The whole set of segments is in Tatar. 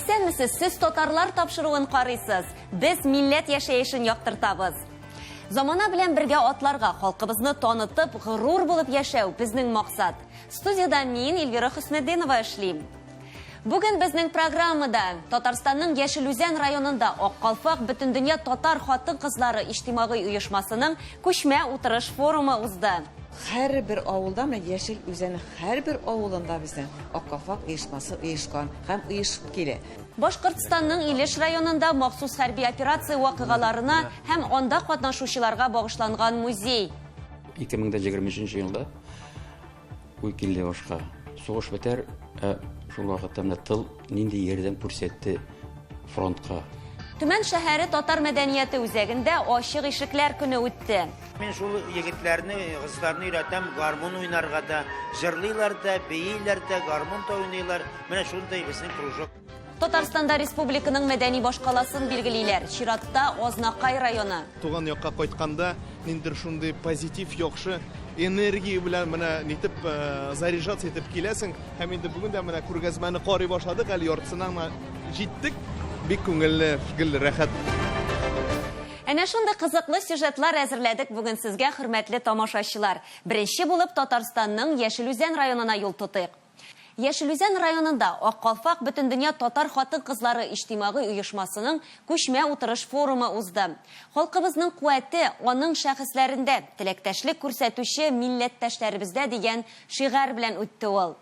Исәнмесез, сез татарлар тапшыруын карыйсыз. Без милләт яшәешен яктыртабыз. Замана белән бергә атларга, халкыбызны танытып, горур булып яшәү безнең максат. Студиядә мин, Эльвира Хөснетдинова эшлим. Бүген безнең программада Татарстанның Яшел Үзән районында Ак калфак Бөтендөнья татар хатын-кызлары иҗтимагый оешмасының күчмә утырыш форумы узды. Һәрбер авылда, менә Яшел Үзәннең һәрбер авылында безнең Ак калфак оешмасы оешкан һәм оешып килә. Башкортстанның Илеш районында махсус хәрби операция вакыйгаларына һәм анда катнашучыларга багышланган музей. 2023 елда Уй килде башка. Сугыш бетәр, ә шул вакытта менә тыл нинди ярдәм күрсәтте фронтка. Төмән шәһәре татар мәдәнияте үзәгендә ачык ишекләр көне үтте. Мин шул егетләрне, кызларны өйрәтәм гармун уйнарга да, җырлыйлар да, бииләр дә, гармун да уйныйлар. Менә шундый безнең кружок. Татарстанда республиканың мәдәни башкаласын билгелиләр. Чиратта Азнакай районы. Туган якка кайтканда ниндидер шундый позитив, яхшы энергия белән менә нитеп э, заряжаться итеп киләсең. Һәм инде бүген дә менә күргәзмәне карый башладык, әле яртысына гына җиттек. Бик күңелле, гел рәхәт. Әнә шундый кызыклы сюжетлар әзерләдек бүген сезгә, хөрмәтле тамашачылар. Беренче булып Татарстанның Яшел Үзән районына юл тотыйк. Яшел Үзән районында Ак калфак Бөтендөнья татар хатын-кызлары иҗтимагый оешмасының күчмә утырыш форумы узды. Халкыбызның куәте, аның шәхесләрендә, теләктәшлек күрсәтүче милләттәшләребездә дигән шигарь белән үтте ул.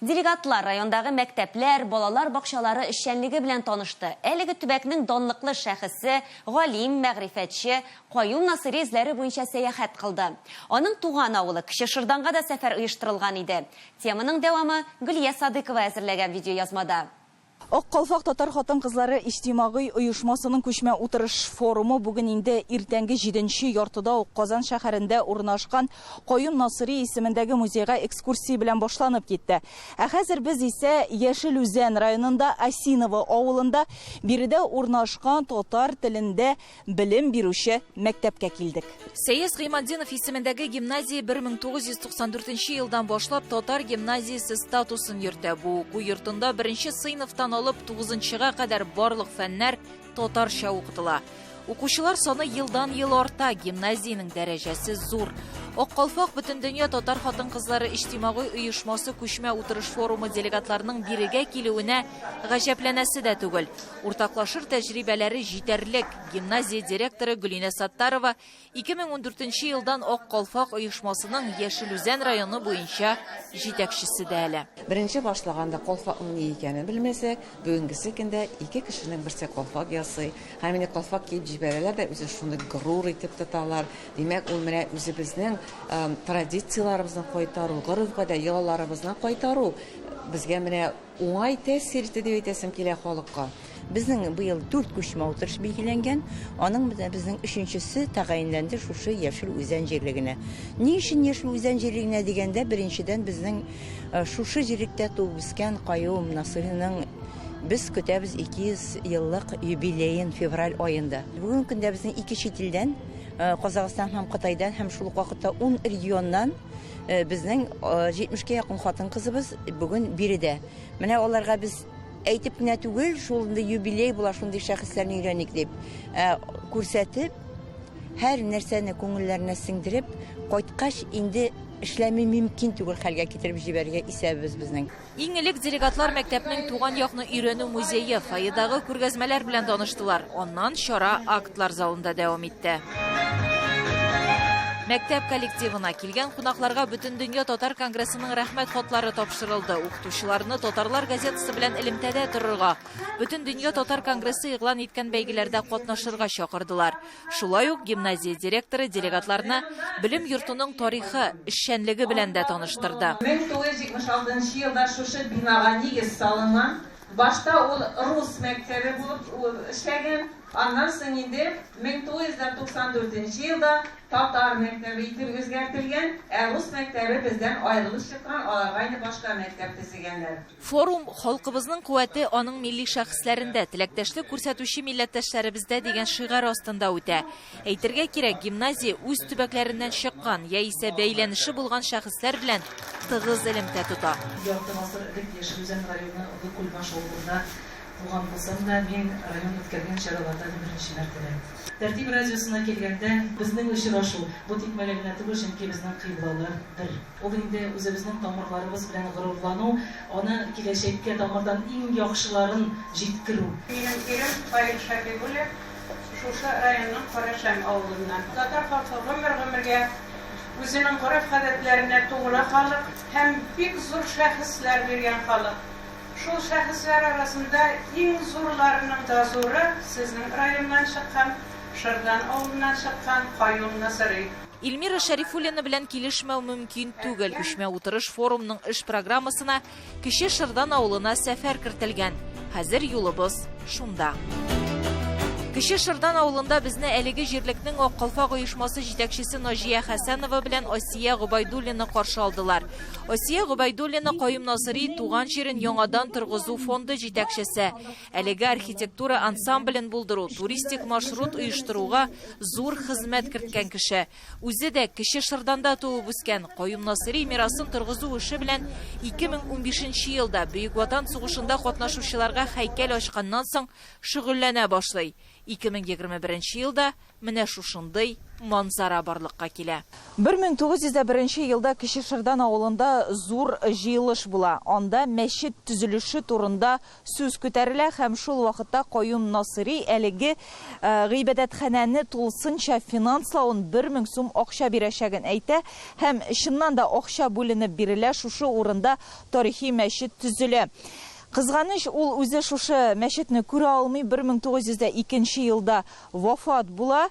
Делегатлар райондагы мәктәпләр, балалар бакчалары эшчәнлеге белән танышты. Әлеге төбәкнең данлыклы шәхесе, галим, мәгърифәтче Каюм Насыйри эзләре буенча сәяхәт кылды. Аның туган авылы Кече Шырданга да сәфәр оештырылган иде. Теманың дәвамы Гөлия Садыйкова әзерләгән видеоязмада. Ак калфак татар хатын-кызлары иҗтимагый оешмасының күчмә утырыш форумы бүген инде иртәнге җиденче яртыда ук Казан шәһәрендә урнашкан Каюм Насыйри исемендәге музейга экскурсия белән башланып китте. Ә хәзер без исә Яшел Үзән районында Осиново авылында биредә урнашкан татар телендә белем бирүче мәктәпкә килдек. Сәес Гыйматдинов исемендәге гимназия 1994 нче елдан башлап татар гимназиясе статусын йөртә. Бу уку йортында беренче сыйныфтан алып тугызынчыга кадәр барлык фәннәр татарча укытыла. Укучылар саны елдан-ел арта, гимназиянең дәрәҗәсе зур. Ак калфак Бөтендөнья татар хатын-кызлары иҗтимагый оешмасы күчмә утырыш форумы делегатларының бирегә килүенә гаҗәпләнәсе дә түгел. Уртаклашыр тәҗрибәләре җитәрлек. Гимназия директоры Гөлинә Саттарова 2014 нче елдан Ак калфак оешмасының Яшел Үзән районы буенча җитәкчесе дә әле. Беренче башлаганда калфакның ни икәнен белмәсәк, бүгенгесе көндә ике кешенең берсе калфак ясый. Һәм инде калфак киеп җибәрәләр дә, үзен шундый горур итеп тоталар. Димәк, ул менә үзебезнең традицияләребезне кайтару, гореф-гадәт, йолаларыбызны кайтару безгә менә Уңай тәэсир итте дип әйтәсем килә халыкка. Безнең быел дүрт күчмә утырыш билгеләнгән. Аның менә безнең өченчесе тәгаенләнде шушы Яшел Үзән җирлегенә. Ни өчен Яшел Үзән җирлегенә дигәндә, беренчедән, безнең шушы җирлектә туып үскән Каюм Насыйриның без көтәбез 200 еллык юбилеен февраль аенда. Бүгенге көндә безнең ике чит илдән, Казахстан һәм Кытайдан һәм шул ук вакытта ун регионнан Безнең 70-кә якын хатын-кызыбыз бүген биредә. Менә аларга без әйтеп кенә түгел, шундый юбилей була, шундый шәхесләрне өйрәник дип, ә күрсәтеп, һәр нәрсәне күңелләренә сеңдереп, кайткач инде эшләми мөмкин түгел хәлгә китереп җибәрергә исәбебез безнең. Иң элек делегатлар мәктәпнең туган якны өйрәнү музее, фойедагы күргәзмәләр белән таныштылар. Аннан чара актлар залында дәвам итте. Мәктәп коллективына, килгән кунакларга Бөтендөнья татар конгрессының рәхмәт хатлары тапшырылды. Укытучыларны Татарлар газетасы белән элемтәдә торырга, Бөтендөнья татар конгрессы игълан иткән бәйгеләрдә катнашырга чакырдылар. Шулай ук гимназия директоры делегатларны белем йортының тарихы, эшчәнлеге белән дә таныштырды. 1976 нчы елда шушы бинага нигез салынган. Башта ул рус мәктәбе булып эшләгән, аннан соң инде 1994 нче елда татар мәктәбе итеп үзгәртелгән, ә рус мәктәбе бездән аерылып чыккан, аларга инде башка мәктәп төзегәннәр. Форум, халкыбызның куәте аның милли шәхесләрендә, теләктәшлек күрсәтүче милләттәшләребездә дигән шигарь астында үтә. Әйтергә кирәк, гимназия үз төбәкләреннән чыккан, яисә бәйләнеше булган шәхесләр белән тыгыз элемтә тота. Ярты гасыр элек Яшел Үзән районы Олы Күлбаш авылында Туган булсам да, мин район үткәргән чараларда әле беренче мәртәбә. Тәртип радиосына килгәндә, безнең очрашу бу тикмәгә генә түгел, чөнки безнең кыйблалар бер. Ул инде үзебезнең тамырларыбыз белән горурлану, аны киләчәккә тамырдан иң яхшыларын җиткерү. Минем ирем Фаил Шәфигуллин шушы районның Карашәм авылыннан. Татар халкы гомер-гомергә үзенең гореф-гадәтләренә тугры халык һәм бик зур шәхесләр биргән халык. Шул шәхесләр арасында иң зурларының да зуры сезнең районнан чыккан, Шырдан авылыннан чыккан Каюм Насыйри. Эльмира Шәрифуллина белән килешмәү мөмкин түгел. Күчмә утырыш форумның эш программасына Кече Шырдан авылына сәфәр кертелгән. Хәзер юлыбыз шунда. Кече Шырдан авылында безне әлеге җирлекнең Ак калфак оешмасы җитәкчесе Наҗия Хәсәнова белән Асия Гобәйдуллина каршы алдылар. Асия Гобәйдуллина Каюм Насыйри туган җирен яңадан торгызу фонды җитәкчесе. Әлеге архитектура ансамблен булдыру, туристик маршрут оештыруга зур хезмәт керткән кеше. Үзе дә Кече Шырданда туып үскән. Каюм Насыйри мирасын торгызу эше белән 2015 елда Бөек Ватан сугышында катнашучыларга һәйкәл ачканнан соң шөгыльләнә башлый. 2021 елда менә шушындый манзара барлыкка килә. 1901 елда Кече Шырдан авылында зур җыелыш була. Анда мәчет төзелеше турында сүз күтәрелә һәм шул вакытта Каюм Насыйри әлеге гыйбадәтханәне тулысынча финанславын 1000 сум акча бирәчәген әйтә һәм чыннан да акча бүленеп бирелә, шушы урында тарихи мәчет төзелә. Кызганыч, ул үзе шушы мәчетне күрә алмый, 1902 елда вафат була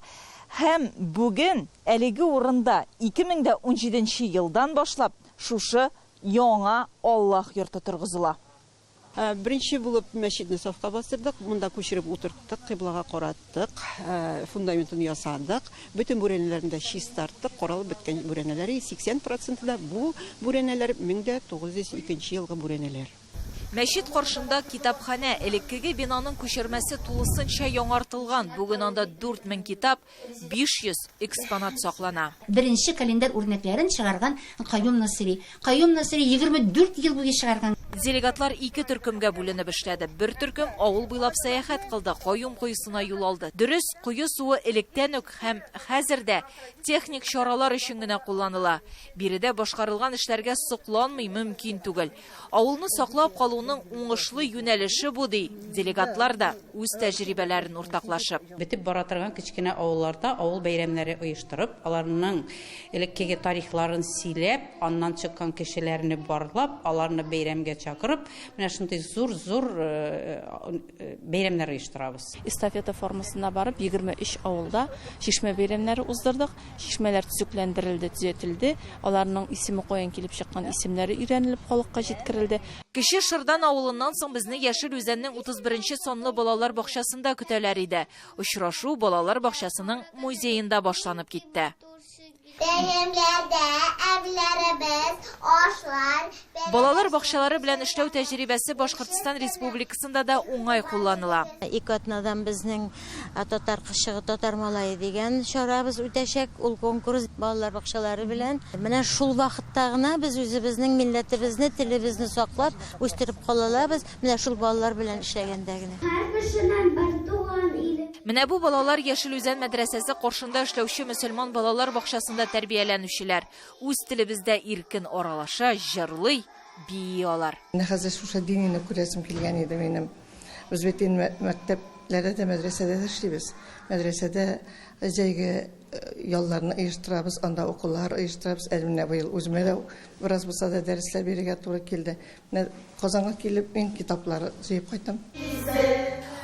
һәм бүген әлеге урында 2017 елдан башлап шушы яңа Аллаһ йорты торгызыла. Беренче булып мәчетне сафка бастырдык, монда күчереп утырттык, кыйблага караттык, фундаментын ясадык, бөтен бүрәнәләрне дә чистарттык, каралып беткән бүрәнәләре 80% да бу бүрәнәләр 1902 елгы бүрәнәләр. Мәчет каршында китапханә, элеккеге бинаның күчермәсе тулысынча яңартылган. Бүген анда 4000 китап, 500 экспонат саклана. Беренче календарь үрнәкләрен чыгарган Каюм Насыйри. Каюм Насыйри 24 ел буе чыгарган. Делегатлар ике төркемгә бүленеп эшләде. Бер төркем авыл буйлап сәяхәт кылды, Каюм коесына юл алды. Дөрес, кое суы электән үк һәм хәзер дә техник чаралар өчен генә кулланыла. Биредә башкарылган эшләргә сокланмый мөмкин түгел. Авылны саклап калуның уңышлы юнәлеше бу, ди делегатлар да үз тәҗрибәләрен уртаклашып. Бетеп бара торган кечкенә авылларда авыл бәйрәмнәре оештырып, аларның элеккеге тарихларын сөйләп, аннан чыккан кешеләрне барлап, аларны бәйрәмгә чакырып, менә шундый зур-зур бәйрәмнәр оештырабыз. Эстафета формасына барып, 23 авылда чишмә бәйрәмнәре уздырдык. Чишмәләр төзекләндерелде, төзәтелде. Аларның исеме каян килеп чыккан, исемнәре өйрәнелеп, халыкка җиткерелде. Кече Шырдан авылыннан соң безне Яшел Үзәннең 31 санлы балалар бакчасында көтәләр иде. Очрашу балалар бакчасының музеенда башланып китте. Бәйрәмнәрдә әбиләребез ашлар. Балалар бакчалары белән эшләү тәҗрибәсе Башкортстан Республикасында да уңай кулланыла. Ике атнадан безнең Татар кызчыгы, татар малае дигән чарабыз үтәчәк. Ул конкурс балалар бакчалары белән. Менә шул вакытта гына без үзебезнең милләтебезне, телебезне саклап, үстереп кала алабыз. Менә шул балалар белән эшләгәндә генә. Һәр кешенең бер туган иле. Менә бу балалар Яшел Үзән мәдрәсәсе каршында эшләүче мөселман балалар бакчасында тәрбияләнүчеләр. Үз телебездә иркен аралаша, җырлый, бии алар. Менә хәзер шушы динине күрәсем килгән иде минем. Без бит инде мәктәпләрдә дә, мәдрәсәдә дә эшлибез. Мәдрәсәдә җәйге ялларны оештырабыз, анда укулар оештырабыз. Әле менә быел үземә дә бераз булса да дәресләр бирергә туры килде. Менә Казанга килеп мин китаплар җыеп кайтам.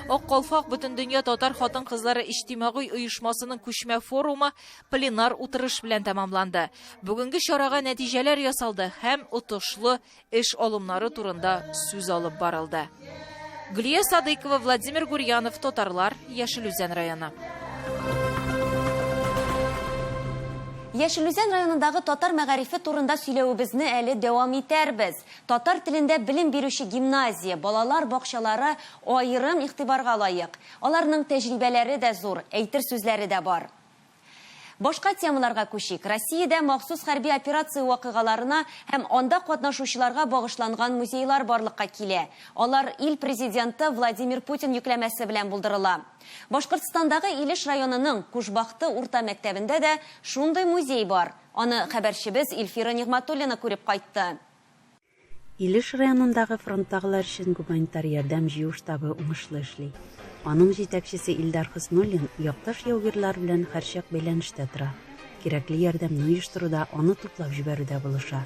Ак калфак Бөтендөнья татар хатын-кызлары иҗтимагый оешмасының күчмә форумы пленар утырыш белән тәмамланды. Бүгенге чарага нәтиҗәләр ясалды һәм отышлы эш алымнары турында сүз алып барылды. Гөлия Садыйкова, Владимир Гурьянов, Татарлар, Яшел Үзән районы. Яшел Үзән районындагы татар мәгарифе турында сөйләвебезне әле дәвам итәрбез. Татар телендә белем бирүче гимназия, балалар бакчалары аерым игътибарга лаек. Аларның тәҗрибәләре дә зур, әйтер сүзләре дә бар. Башка темаларга күчик. Россиядә махсус хәрби операция вакыйгаларына һәм анда катнашучыларга багышланган музейлар барлыкка килә. Алар ил Президенты Владимир Путин йөкләмәсе белән булдырыла. Башкортстандагы Илеш районының Кушбахты урта мәктәбендә дә шундый музей бар. Аны хәбәрчебез Илфира Нигъмәтуллина күреп кайтты. Илеш районындагы фронттагылар өчен гуманитар ярдәм җыю штабы уңышлы эшли. Аның җитәкчесе Илдар Хөснуллин якташ яугирлар белән һәрчак бәйләнештә тора, кирәкле ярдәмне оештыруда, аны туплап җибәрүдә булыша.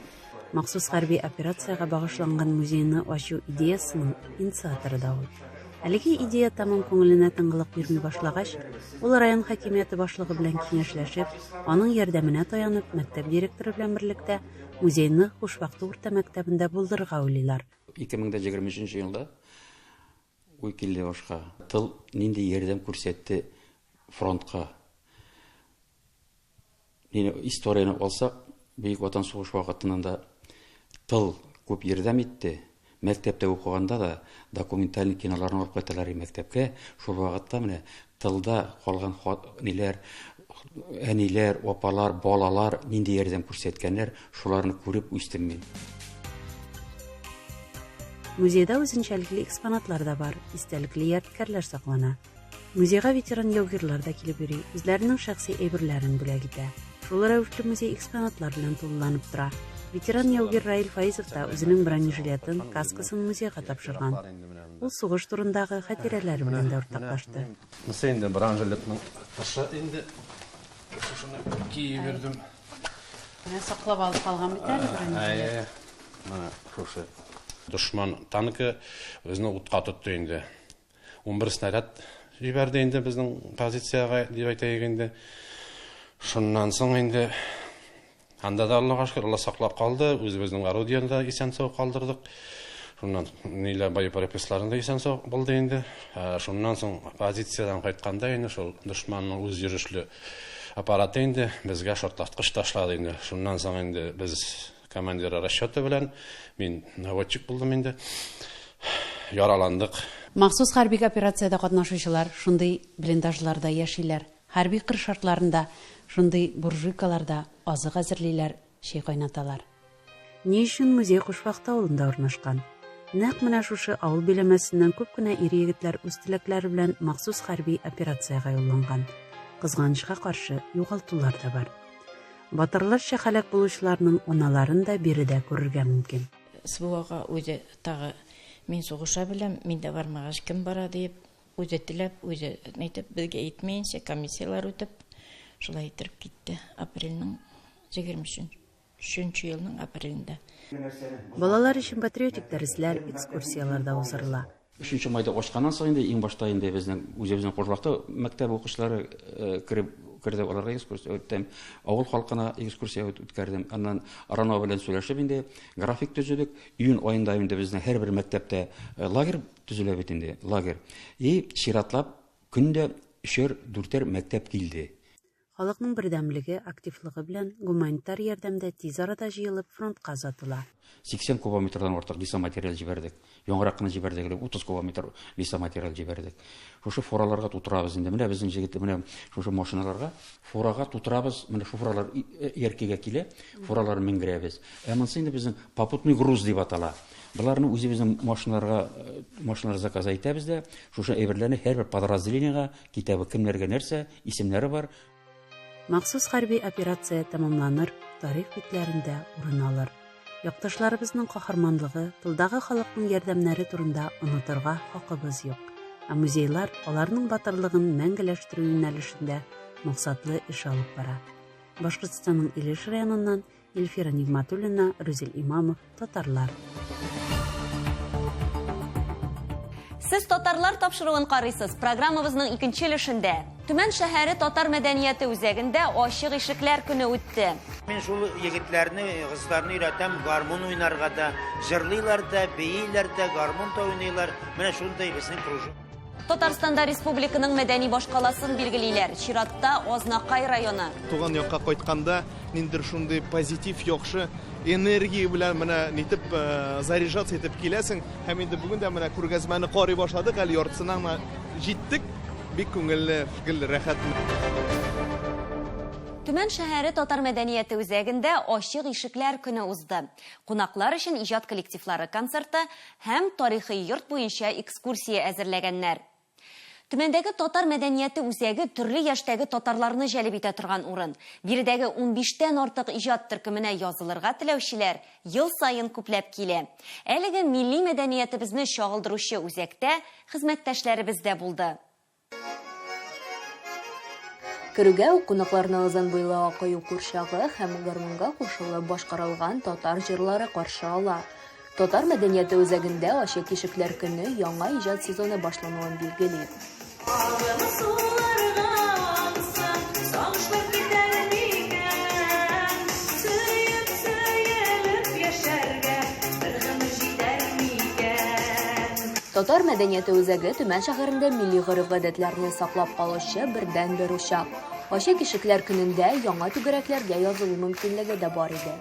Махсус хәрби операциягә багышланган музейны ачу идеясенең инициаторы да ул. Әлеге идея тәмам күңеленә тынгылык бирми башлагач, ул район хакимияте башлыгы белән киңәшләшеп, аның ярдәменә таянып, мәктәп директоры белән берлектә Музейны Кушбакты урта мәктәбендә булдырырга уйлыйлар. 2023 елда уй килде башка. Тыл нинди ярдәм күрсәтте фронтка? Нинди историяне алсак, Бөек Ватан сугышы вакытыннан да тыл күп ярдәм итте. Мәктәптә укыганда да документальный киноларны алып кайталар иде мәктәпкә. Шул вакытта менә тылда калган ниләр, әниләр, апалар, балалар нинди ярдәм күрсәткәннәр, шуларны күреп үстем мин. Музейда үзенчәлекле экспонатлар да бар, истәлекле ядкәрләр саклана. Музейга ветеран яугирлар да килеп йөри, үзләренең шәхси әйберләрен бүләк итә. Шул рәвешле музей экспонатлар белән тулыланып тора. Ветеран яугир Раил Фаизов та үзенең бронежилетын, каскасын музейга тапшырган. Ул сугыш турындагы хатирәләре белән дә уртаклашты. Монысы инде бронежилетның тышы инде. Шушыны киеп йөрдем. Менә саклап алып калган бит әле бронежилет. Менә шушы. Дошман танкы безне утка тотты инде. 11 снаряд җибәрде инде безнең позициягә, дип әйтәйек инде. Шуннан соң инде анда да Аллага шөкер, Алла саклап калды, үзебезнең орудиене дә исән-сау калдырдык. Шуннан ниләр боеприпасларын да исән-сау булды инде. Шуннан соң позициядән кайтканда инде шул дошманның үз йөрешле аппараты инде безгә шартлаткыч ташлады инде. Шуннан соң инде без Командир расчеты белән мин наводчик булдым инде. Яраландык. Махсус хәрби операциядә катнашучылар шундый блиндажларда яшиләр. Хәрби кыр шартларында шундый буржуйкаларда азык әзерлиләр, чәй кайнаталар. Ни өчен музей Кушбахты авылында урнашкан? Нәкъ менә шушы авыл биләмәсеннән күп кенә ир-егетләр үз теләкләре белән махсус хәрби операциягә юлланган. Кызганычка каршы, югалтулар да бар. Батырларча һәлак булучыларның аналарын да биредә күрергә мөмкин. СВОга үзе тагы мин сугыша беләм, мин дә бармагач кем бара диеп, үзе теләп, үзе нитеп, безгә әйтмәенчә, комиссияләр үтеп, шулай иттереп китте. Апрельнең 23 елның апрелендә. Балалар өчен патриотик дәресләр, экскурсияләр дә уздырыла. Өченче майда ачканнан соң инде иң башта инде безнең үзебезнең Кожлакта мәктәп укучылары э, кереп керде, аларга экскурсия үттем. Авыл халкына экскурсия үткәрдем. Аннан Рано белән сөйләшеп инде график төзедек. Июнь аенда инде безнең һәрбер мәктәптә э, лагерь төзелә бит инде, лагерь. И чиратлап көндә өчәр, дүртәр мәктәп килде. Халыкның бердәмлеге, активлыгы белән гуманитар ярдәм дә тиз арада җыелып, фронтка озатыла. 80 кубометрдан артык лесоматериал җибәрдек. Яңарак кына җибәрдек әле, 30 кубометр лесоматериал җибәрдек. Шушы фураларга тутырабыз инде. Менә безнең җегетләр, менә шушы машиналарга фурага тутырабыз. Менә шул фуралар Яркигә килә, фуралар менгерәбез. Ә монысы инде безнең попутный груз дип атала. Боларны үзебезнең машиналарга, машиналар заказа итәбез дә, шушы әйберләрне һәрбер подразделениегә китә бу, кемнәргә нәрсә, исемнәре бар. Махсус хәрби операция тәмамланыр, тарих битләрендә урын алыр. Якташларыбызның каһарманлыгы, тылдагы халыкның ярдәмнәре турында онытырга хакыбыз юк. Ә музейлар аларның батырлыгын мәңгеләштерү юнәлешендә максатлы эш алып бара. Башкортстанның Илеш районыннан Илфира Нигматуллина, Рүзил Имамов, Татарлар. Сез Татарлар тапшыруын карыйсыз. Программабызның икенче өлешендә Төмән шәһәре татар мәдәнияте үзәгендә ачык ишекләр көне үтте. Мин шул егетләрне, кызларны өйрәтәм гармун уйнарга да, җырлыйлар да, бииләр дә, гармун да уйныйлар. Менә шундый безнең кружок. Татарстанда республиканың мәдәни башкаласын билгелиләр. Чиратта Азнакай районы. Туган якка кайтканда ниндидер шундый позитив, яхшы энергия белән менә нитеп э, заряжаться итеп киләсең. Һәм инде бүген дә менә күргәзмәне карый башладык, әле яртысына гына җиттек. Бик күңелле, гел рәхәт. Төмән шәһәре татар мәдәнияте үзәгендә ачык ишекләр көне узды. Кунаклар өчен иҗат коллективлары концерты һәм тарихи йорт буенча экскурсия әзерләгәннәр. Төмәндәге татар мәдәнияте үзәге төрле яшьтәге татарларны җәлеп итә торган урын. Биредәге унбиштән артык иҗат төркеменә язылырга теләүчеләр ел саен күпләп килә. Әлеге милли мәдәниятебезне чагылдыручы үзәктә хезмәттәшләребез дә булды. Керүгә үк кунакларны озын буйлы ак аю курчагы һәм гармунга кушылып башкарылган татар җырлары каршы ала. Татар мәдәнияте үзәгендә Ачык ишекләр көне яңа иҗат сезоны башлануын билгели. Татар мәдәнияте үзәге Төмән шәһәрендә милли гореф-гадәтләрне саклап калучы бердәнбер учак. Ачык ишекләр көнендә яңа түгәрәкләргә язылу мөмкинлеге дә бар иде.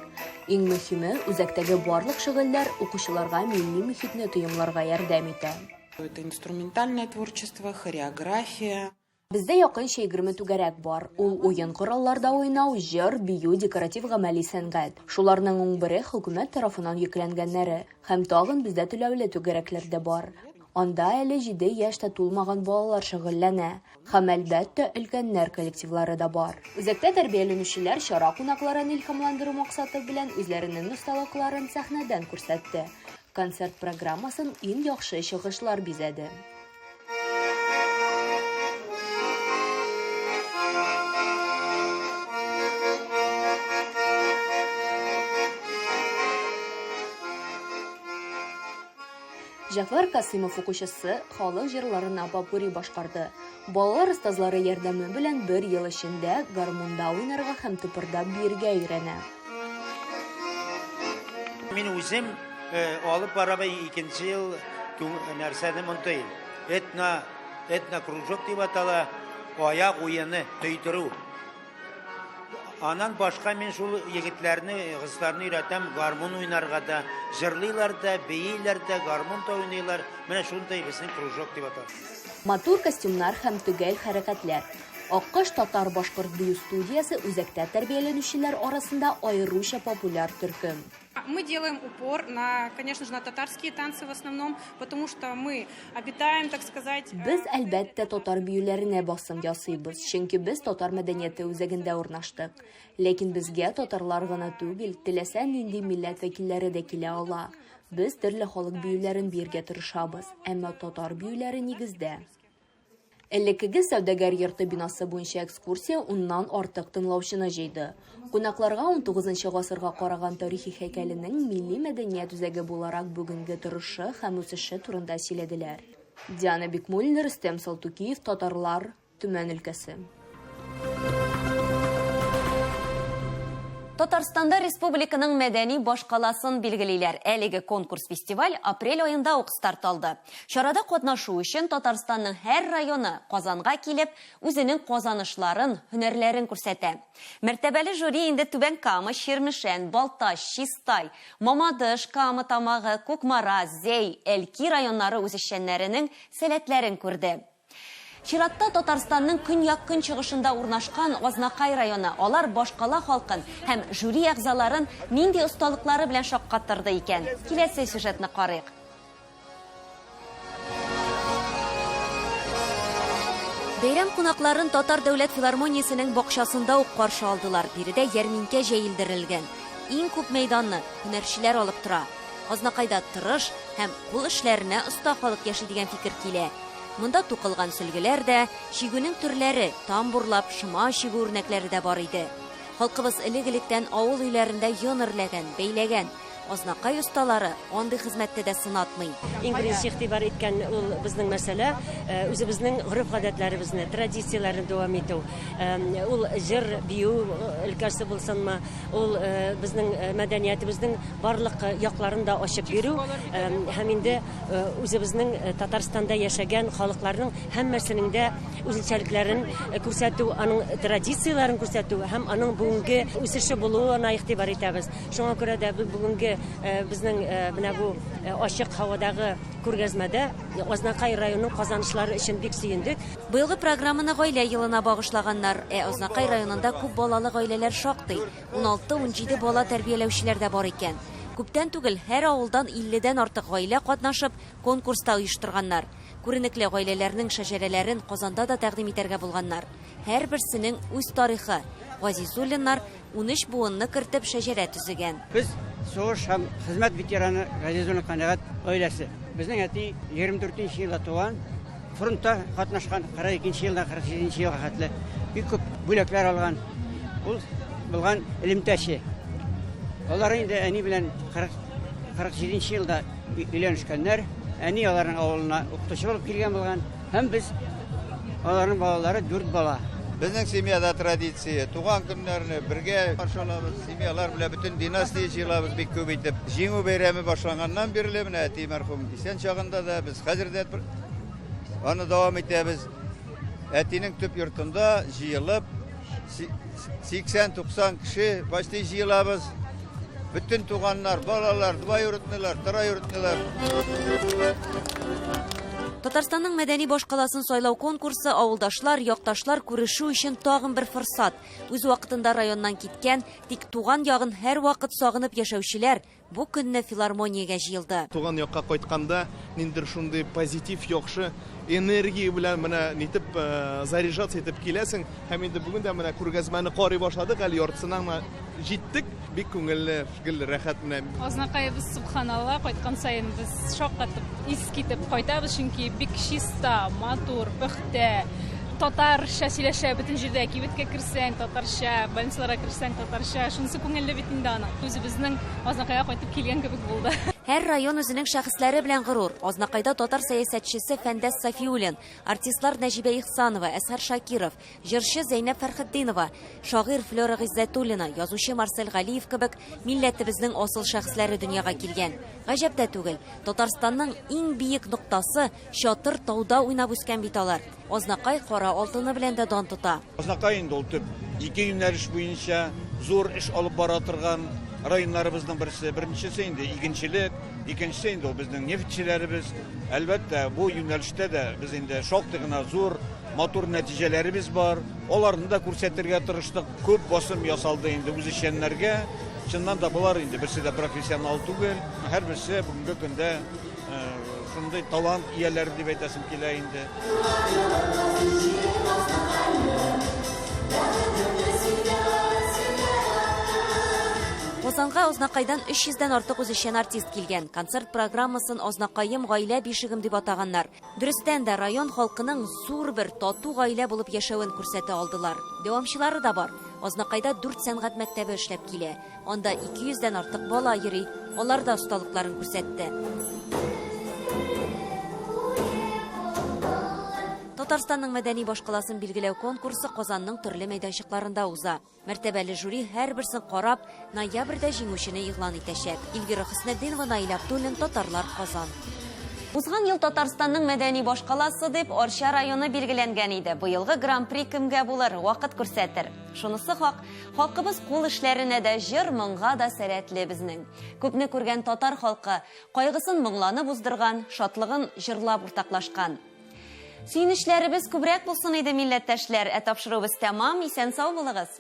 Иң мөһиме, үзәктәге барлык шөгыльләр укучыларга милли мөхитне тоемларга ярдәм итә. Это инструментальное творчество, хореография. Бездә якынча 20 түгәрәк бар. Ул уен коралларда уйнау, җыр, бию, декоратив-гамәли сәнгать. Шуларның унбере хөкүмәт тарафыннан йөкләнгәннәре. Һәм тагын бездә түләүле түгәрәкләр дә бар. Анда әле җиде яшь тә тулмаган балалар шөгыльләнә. Һәм, әлбәттә, өлкәннәр коллективлары да бар. Үзәктә тәрбияләнүчеләр чара кунакларын илһамландыру максаты белән үзләренең осталыкларын сәхнәдән күрсәтте. Концерт программасын иң яхшы чыгышлар бизәде. Җәгъфәр Касыймов укучысы халык җырларына попурри башкарды. Балалар остазлары ярдәме белән бер ел эчендә гармунда уйнарга һәм тыпырдап биергә өйрәнә. Мин үзем алып барам икенче ел нәрсәне мондый этно этно кружок дип атала, аяк уены төйдерү. Аннан башка мин шул егетләрне, кызларны өйрәтәм гармун уйнарга да, җырлыйлар да, бииләр дә, гармун да уйныйлар. Менә шундый безнең кружок дип атала. Матур костюмнар һәм төгәл хәрәкәтләр. Аккош татар-башкорт бию студиясе үзәктә тәрбияләнүчеләр арасында аеруча популяр төркем. Мы делаем упор на, конечно же, на татарские танцы в основном, потому что мы обитаем, так сказать. Э, без, әлбәттә, татар биюләренә басым ясыйбыз, чөнки без татар мәдәнияте үзәгендә урнаштык. Ләкин безгә татарлар гына түгел, теләсә нинди милләт вәкилләре дә килә ала. Без төрле халык биюләрен биергә тырышабыз, әмма татар биюләре нигездә. Элеккеге сәүдәгәр йорты бинасы буенча экскурсия уннан артык тыңлаучыны җыйды. Кунакларга унтугызынчы гасырга караган тарихи һәйкәленең милли мәдәният үзәге буларак бүгенге торышы һәм үсеше турында сөйләделәр. Диана Бикмуллина, Рөстәм Салтукиев, Татарлар, Төмән өлкәсе. Татарстанда республиканың мәдәни башкаласын билгелиләр. Әлеге конкурс-фестиваль апрель аенда ук старт алды. Чарада катнашу өчен Татарстанның һәр районы Казанга килеп, үзенең казанышларын, һөнәрләрен күрсәтә. Мәртәбәле жюри инде Түбән Кама, Чирмешән, Балтач, Чистай, Мамадыш, Кама Тамагы, Кукмара, Зәй, Әлки районнары үзешчәннәренең сәләтләрен күрде. Чиратта Татарстанның көньяк-көнчыгышында урнашкан Азнакай районы. Алар башкала халкын һәм жюри әгъзаларын нинди осталыклары белән шаккаттырды икән? Киләсе сюжетны карыйк. Бәйрәм кунакларын Татар дәүләт филармониясенең бакчасында ук каршы алдылар. Биредә ярминкә җәелдерелгән. Иң күп мәйданны һөнәрчеләр алып тора. Азнакайда тырыш һәм кул эшләренә оста халык яши дигән фикер килә. Монда тукылган сөлгеләр дә, чигүнең төрләре, тамбурлап, шома чигү үрнәкләре дә бар иде. Халкыбыз элек-электән авыл өйләрендә йон эрләгән, бәйләгән. Азнакай осталары андый хезмәттә дә сынатмый. Иң беренче игътибар иткән ул безнең мәсьәлә, үзебезнең гореф-гадәтләребезне, традицияләрне дәвам итү. Ул җыр, бию өлкәсе булсынмы, ул безнең мәдәниятебезнең барлык якларын да ачып бирү һәм инде Үзебезнең Татарстанда яшәгән халыкларның һәммәсенең дә үзенчәлекләрен күрсәтү, аның традицияләрен күрсәтү һәм аның бүгенге үсеше булуына игътибар итәбез. Шуңа күрә дә без бүгенге безнең менә бу ачык һавадагы күргәзмәдә Азнакай районының казанышлары өчен бик сөендек. Быелгы программаны Гаилә елына багышлаганнар. Ә Азнакай районында күп балалы гаиләләр шактый. Уналты-унҗиде бала тәрбияләүчеләр дә бар икән. Күптән түгел һәр авылдан илледән артык гаилә катнашып, конкурс та оештырганнар. Күренекле гаиләләрнең шәҗәрәләрен Казанда да тәкъдим итәргә булганнар. Һәрберсенең үз тарихы. Газизуллиннар 13 буынны кертеп шәҗәрә төзегән. Без сугыш һәм хезмәт ветераны Газизуллин Канәгать гаиләсе. Безнең әти 24 нче елда туган, фронтта катнашкан, 42 нче елдан 47 нче елга хәтле бик күп бүләкләр алган. Ул булган элемтәче. Алар инде әни белән 47 нче елда өйләнешкәннәр. Әни аларның авылына укытучы булып килгән булган. Һәм без аларның балалары дүрт бала. Безнең семьяда традиция, туган көннәрне бергә каршы алабыз, семьялар белән бөтен династия җыелабыз бик күп итеп. Җиңү бәйрәме башланганнан бирле, менә әти мәрхүм исән чагында да, без хәзер дә аны дәвам итәбез. Әтинең төп йортында җыелып, 80-90 кеше почти җыелабыз. Бөтен туганнар, балалар, двоюродныйлар, троюродныйлар. Татарстанның мәдәни башкаласын сайлау конкурсы авылдашлар, якташлар күрешү өчен тагын бер форсат. Үз вакытында районнан киткән, тик туган ягын һәрвакыт сагынып яшәүчеләр бу көнне филармониягә җыелды. Туган якка кайтканда ниндидер шундый позитив, яхшы энергия белән менә нитеп э, заряжаться итеп киләсең. Һәм инде бүген дә менә күргәзмәне карый башладык, әле яртысына гына җиттек. Бик күңелле, гел рәхәт менә. Азнакаебыз, субханалла, кайткан саен без шаккатып, ис китеп кайтабыз, чөнки бик чиста, матур, пөхтә, татарча сөйләшә бөтен җирдә, кибеткә керсәң, татарча, больницаларга керсәң, татарча. Шунысы күңелле бит инде аның. Үзебезнең Азнакайга кайтып килгән кебек булды. Һәр район үзенең шәхесләре белән горур. Азнакайда татар сәясәтчесе Фәндәс Сафиуллин, артистлар Нәҗибә Ихсанова, Әсһар Шакиров, җырчы Зәйнәб Фәрхетдинова, шагыйрь Флера Гыйззәтуллина, язучы Марсель Галиев кебек милләтебезнең асыл шәхесләре дөньяга килгән. Гаҗәп тә түгел, Татарстанның иң биек ноктасы, Чатыр тауда уйнап үскән бит алар. Азнакай кара алтыны белән дә дан тота. Азнакай инде ул төп ике юнәлеш буенча зур эш алып бара торган районнарыбызның берсе. Беренчесе инде игенчелек, икенчесе инде ул безнең нефтьчеләребез. Әлбәттә, бу юнәлештә дә без инде шактый гына зур, матур нәтиҗәләребез бар. Аларны да күрсәтергә тырыштык. Күп басым ясалды инде үзешчәннәргә. Чыннан да болар инде берсе дә профессионал түгел. Һәрберсе бүгенге көндә Шундый талант ияләре дип әйтәсем килә инде. Казанга Азнакайдан 300 дән артык үзешчән артист килгән. Концерт программасын Азнакаем гаилә бишегем дип атаганнар. Дөрестән дә, район халкының зур бер тату гаилә булып яшәвен күрсәтә алдылар. Дәвамчылары да бар. Азнакайда дүрт сәнгать мәктәбе эшләп килә. Анда 200 дән артык бала йөри. Алар да осталыкларын күрсәтте. Татарстанның мәдәни башкаласын билгеләү конкурсы Казанның төрле мәйданчыкларында уза. Мәртәбәле жюри һәрберсен карап, ноябрьдә җиңүчене игълан итәчәк. Эльвира Хөснетдинова, Наил Абдуллин, Татарлар, Казан. Узган ел Татарстанның мәдәни башкаласы дип Арча районы билгеләнгән иде. Быелгы Гран-при кемгә булыр, вакыт күрсәтер. Шунысы хак, халкыбыз кул эшләренә дә, җыр-моңга да сәләтле безнең. Күпне күргән татар халкы кайгысын моңланып уздырган, шатлыгын җырлап уртаклашкан. Сөенечләребез күбрәк булсын иде, милләттәшләр. Ә тапшыруыбыз тәмам. Исән-сау булыгыз!